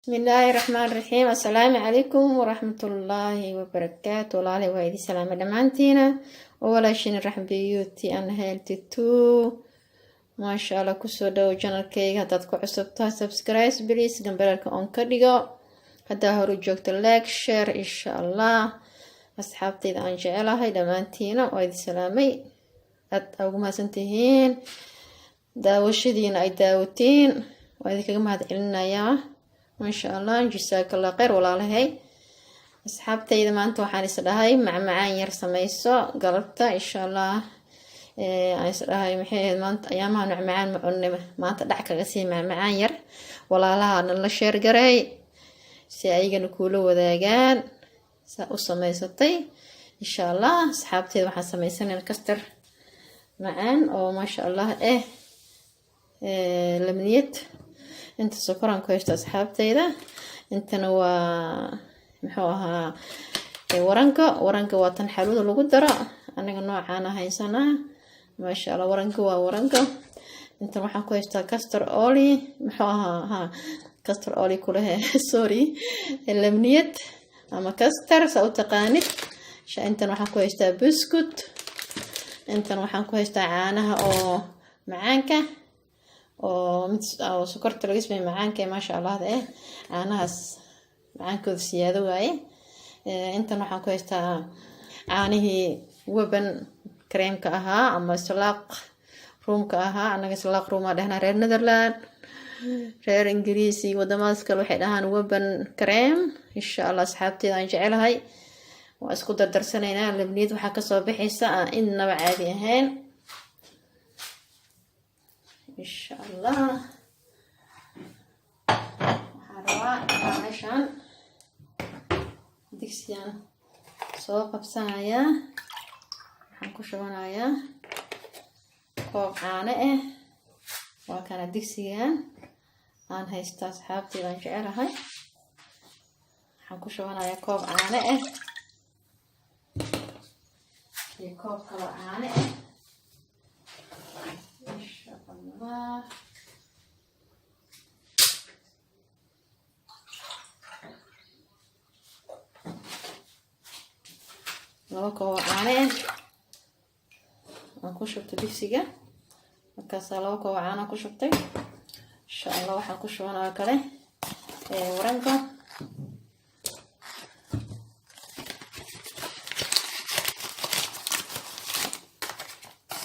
Bismillaahi raxmaan raxiim. Assalaamu calaykum waraxmatullaahi wabarakaatu. Walaalay, waa idin salaamay dhammaantiina oo walaashiina Raxma Beauty and Healthy Too. Maasha Allah, kusoo dhawo channelkayga. Haddaad ku cusub tahay, subscribe please, gambaleelka on ka dhigo. Haddaa horu joogto, like, share, insha Allah. Asxaabtayda aan jecelahay dhammaantiina waa idin salaamay. Aad aa ugu mahadsantihiin daawashadiina ay daawatiin, waa idinkaga mahad celinayaa. Maasha Allah, jasaakallah kheyr, walaalahay. Asxaabtayda, maanta waxaan is dhahay macmacaan yar sameyso galabta, insha Allah. Aan is dhahay, maxay ahayd, maanta ayaamaha macmacaan ma cunne, maanta dhac kaga sii macmacaan yar. Walaalahana la share garay si ayagana kuula wadaagaan saa u sameysatay, insha Allah. Asxaabteyda, waxaan sameysanayna custard macaan oo maasha Allah labniyad. Inta sokoraan ku haysto, asxaabteyda. Intana waa, muxuu ahaa, waranka. Waranka waa tan xalwada lagu daro, anaga noocaana haysanaa, maasha Allah. Waranka waa waranka. Intan waxaan ku haystaa custard oli, muxuu ahaa, ha, custard oli kulehe, sorry, labniyad ama custard saa u taqaanid. Intan waxaan ku haystaa buskut. Intan waxaan ku haystaa caanaha oo macaanka oo mid oo sokorta laga sameeye, macaanka ee maasha Allahda caanahaas macaankooda siyaado waaye. Intan waxaan ku haystaa caanihii whipping creamka ahaa ama slagroomka ahaa. Annaga slagroom aa dhehnaa reer Netherland, reer Ingiriis iyo wadamadaas kale waxay dhahaan whipping cream, insha Allah. Asxaabteeda aan jecelahay, waa isku dardarsanaynaa. Labniyad waxaa kasoo baxaysa aan innaba caadi ahayn, insha Allah. Waxaan rabaa inaan meeshaan digsiyan soo qabsanayaa. Waxaan ku shubanayaa koob caano ah. Waa kana digsigan aan haysta, asxaabteyda aan jecelahay. Waxaan ku shubanayaa koob caano ah iyo koob kaloo caano ah, insha Allah. 2 koob oo caano ah aan ku shubtay digsiga. Markaasaa 2 koob oo caano ku shubtay, insha Allah. Waxaan ku shubanaya kale waranka.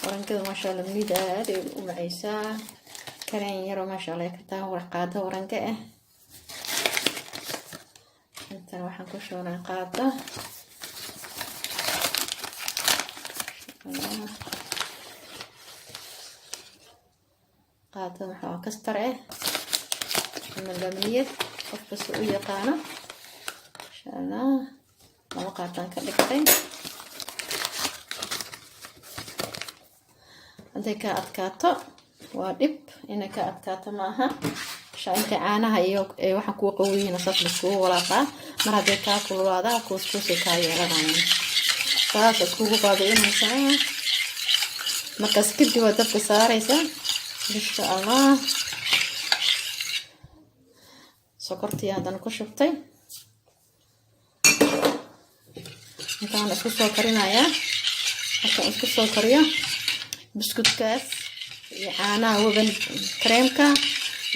Warankada, maasha Allah, mid aad ay u macaysaa, kareen yaroo maasha Allah ka taa war qaado waranka ah. Intan waxaan ku shubanaya qaada. Qaadada waxaa custard ah ama labniyad, qof kasta u yaqaano, insha Allah. 2 qaadaan ka dhigtay. Hadday ka adkaato waa dhib, inay ka adkaato ma aha. Insha inta caanaha iyo waxaan kuwa qawoyihiin saas laiskugu walaaqaa. Mar hadday kaa kululaadaan, kuuskuusay kaa yeelanayaan. Saas iskugu baabi'inaysaa. Markaas kadib waa dabka saaraysaa, insha Allah. Sokortii haddana ku shubtay. Intaan isku soo karinayaa. Markaan isku soo kariyo buskudkaas iyo caanaha whipping creamka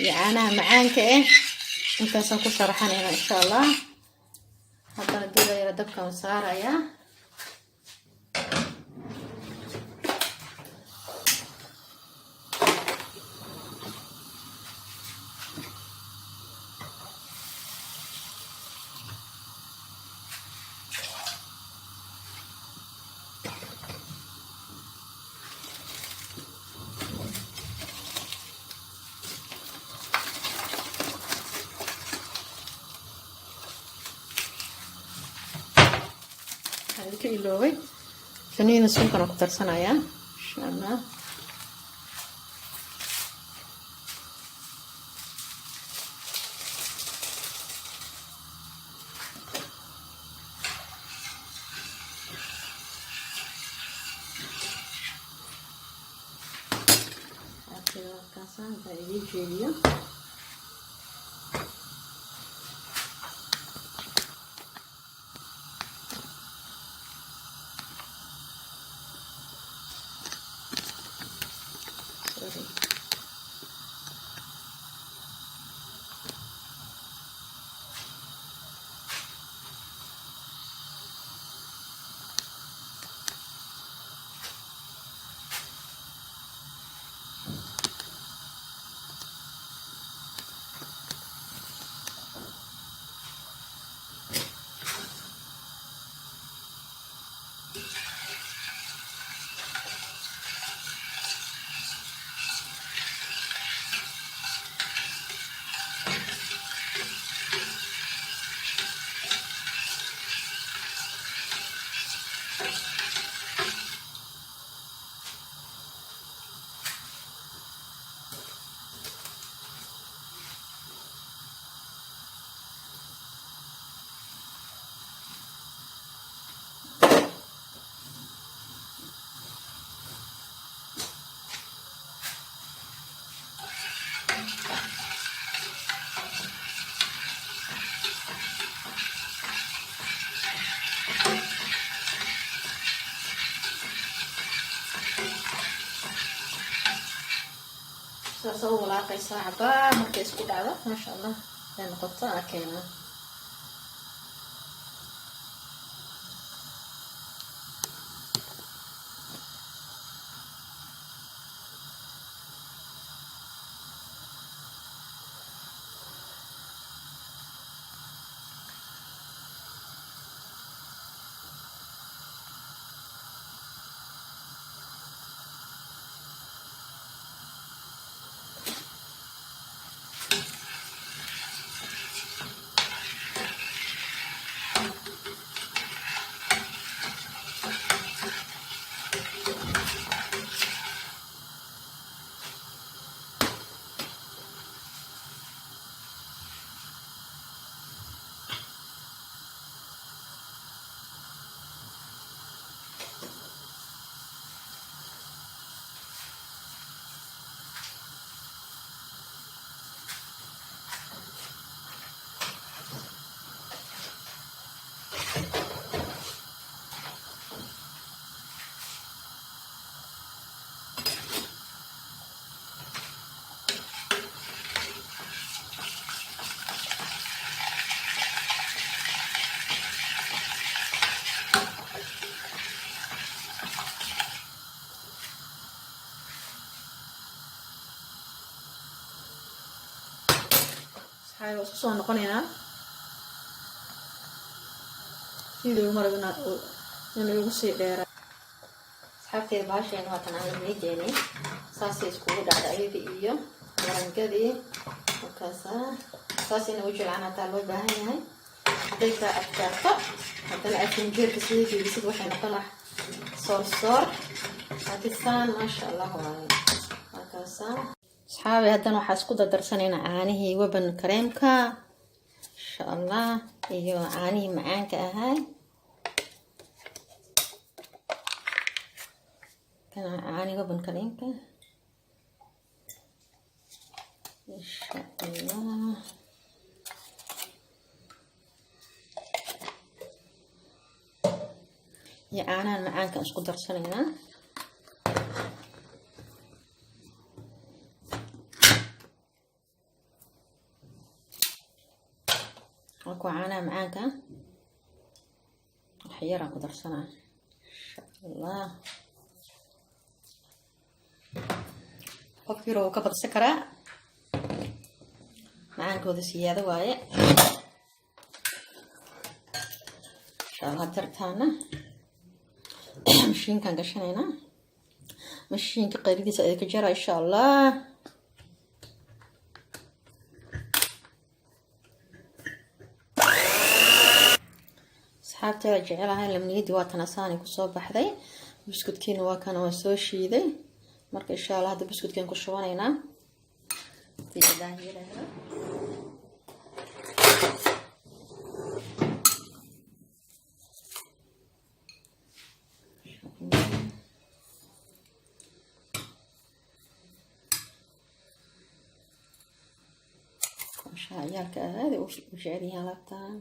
iyo caanaha macaanka ah, intaasaan ku sharaxanayna, insha Allah. Haddana dulayara dabkaan saarayaa. Waxaan idinka iloobay faniina sunkana ku darsanayaa, insha Allah. Markaasaan intaan idiin jeediyo. Saasa u walaaqaysaa cabaar. Markay isku dhacdo, maasha Allah, ay noqoto, arkayna. Asxaabi, waa isku soo noqonaynaa. Video marab inuu igu sii dheera. Asxaabteeda, bahasheena waatan aan lamnijeynay, saasay iskugu dhacday ayadii iyo warangadii. Markaasa saas ina u jilcaan hataa loo baahan yahay. Hadday kaa adkaato, haddana aad finjeerka sii gelisid, waxay noqon wax soor soor, laakiin saan maasha Allah waaye. Markaasa asxaabi, haddana waxaa isku dardarsanaynaa caanihii whipping creamka, insha Allah, iyo caanihii macaanka ahaa. Kana caani whipping creamka, insha Allah. Iyo caanahan macaanka isku darsanaynaa. Waa kuwa caanaha macaanka, wax yaraan ku darsanaa, insha Allah. Qofkii rabo ka badsan karaa, macaankooda siyaado waaye, insha Allah. Dartaana mashiinkaan gashanaynaa, mashiinka qaylidiisa idinka jara, insha Allah. Asxaabteeda jecelahay, lamniyadii waa tan asaani kusoo baxday. Buskudkiina waa kana, waa soo shiiday. Marka insha Allah hadda buskudkaan ku shubanaynaa hadii Ilaah yiraahdo. Masha, ciyaalka aad u jecel yihiin alaabtan.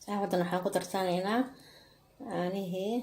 Saacadan waxaan ku darsanaynaa caanihii.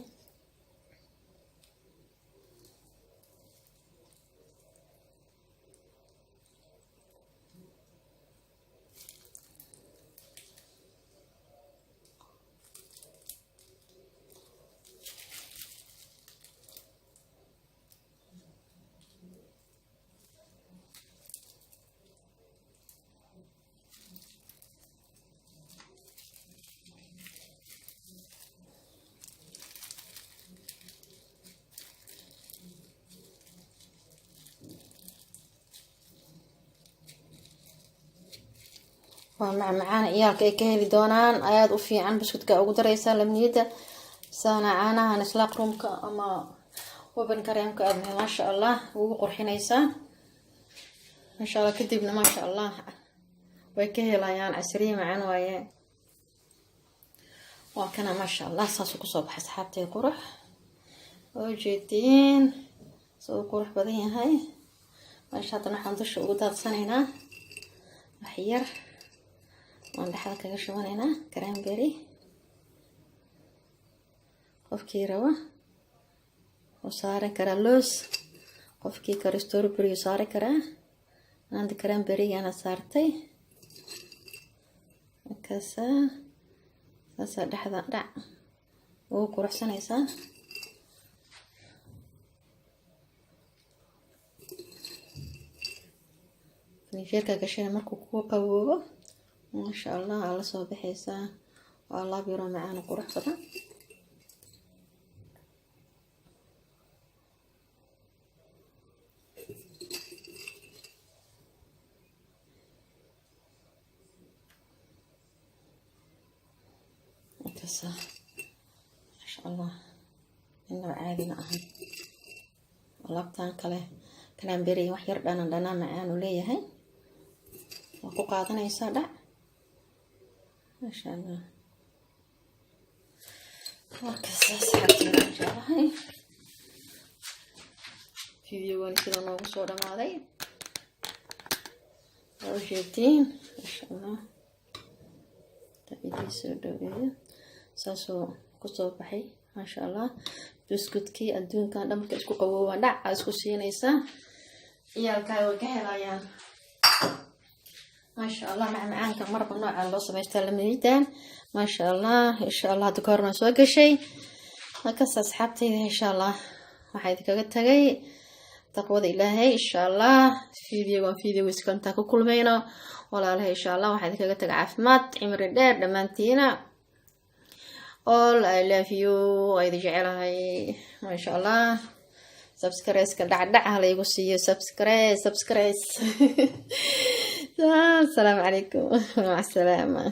Waa macmacaan ciyaalka ay ka heli doonaan, aada u fiican. Buskudka ugu dareysaa lamniyada saana caanaha Nestle creamka ama whipping creamka aada, maasha Allah, ugu qurxinaysaa, maasha Allah. Kadibna, maasha Allah, way ka helayaan. Casriye macaan waaye. Waa kana, maasha Allah, saasuu kusoo baxay, asxaabtay. Qurux oo jeediin soo u qurux badan yahay maasha. Haddana waxaan dusha ugu daadsanaynaa wax yar, waan dhexda kaga shubanaynaa cranberry. Qofkii raba wuu saari karaa loos, qofkii kale strawberry wuu saari karaa. Maanta cranberrygana saartay. Markaasaa saasaa dhexda dhac ugu quruxsanaysaa. Finisheerka gashana markuu kuu qaboobo, maasha Allah, aa lasoo baxaysaa. Waa alaab yaroo macaan oo qurux badan. Markaasa, maasha Allah, inaba caadi ma ahan. Alaabtan kale cranberry wax yar dhanan dhanaan macaan uu leeyahay, waa ku qaadanaysaa dhac, maasha Allah. Markaas asxaabteeda jeclahay, videogani sida noogu soo dhamaaday waa ujeedtiin, maasha Allah. Idiin soo dhaweeyo, saasoo kusoo baxay, maasha Allah. Buskudkii adduunkan dhan marka isku qaboobaan, dhac aa isku siinaysaa, ciyaalkaaga way ka helayaan, maasha Allah. Macmacaanka marba nooca loo samaystaa lamadiidan, maasha Allah. Insha Allah hadda ka horna soo gashay. Markaas asxaabtayda, insha Allah, waxaa idinkaga tagay taqwada Ilaahay. Insha Allah videogan video iskantaa ku kulmayno, walaalaha. Insha Allah waxaa idinkaga tagay caafimaad, cimri dheer dhammaantiina. All I love you, waa idin jecelahay, maasha Allah. Subscribe-ka dhacdhac ha laygu siiyo. Subscribe, subscribe. Asalaamu calaykum, maca salaama.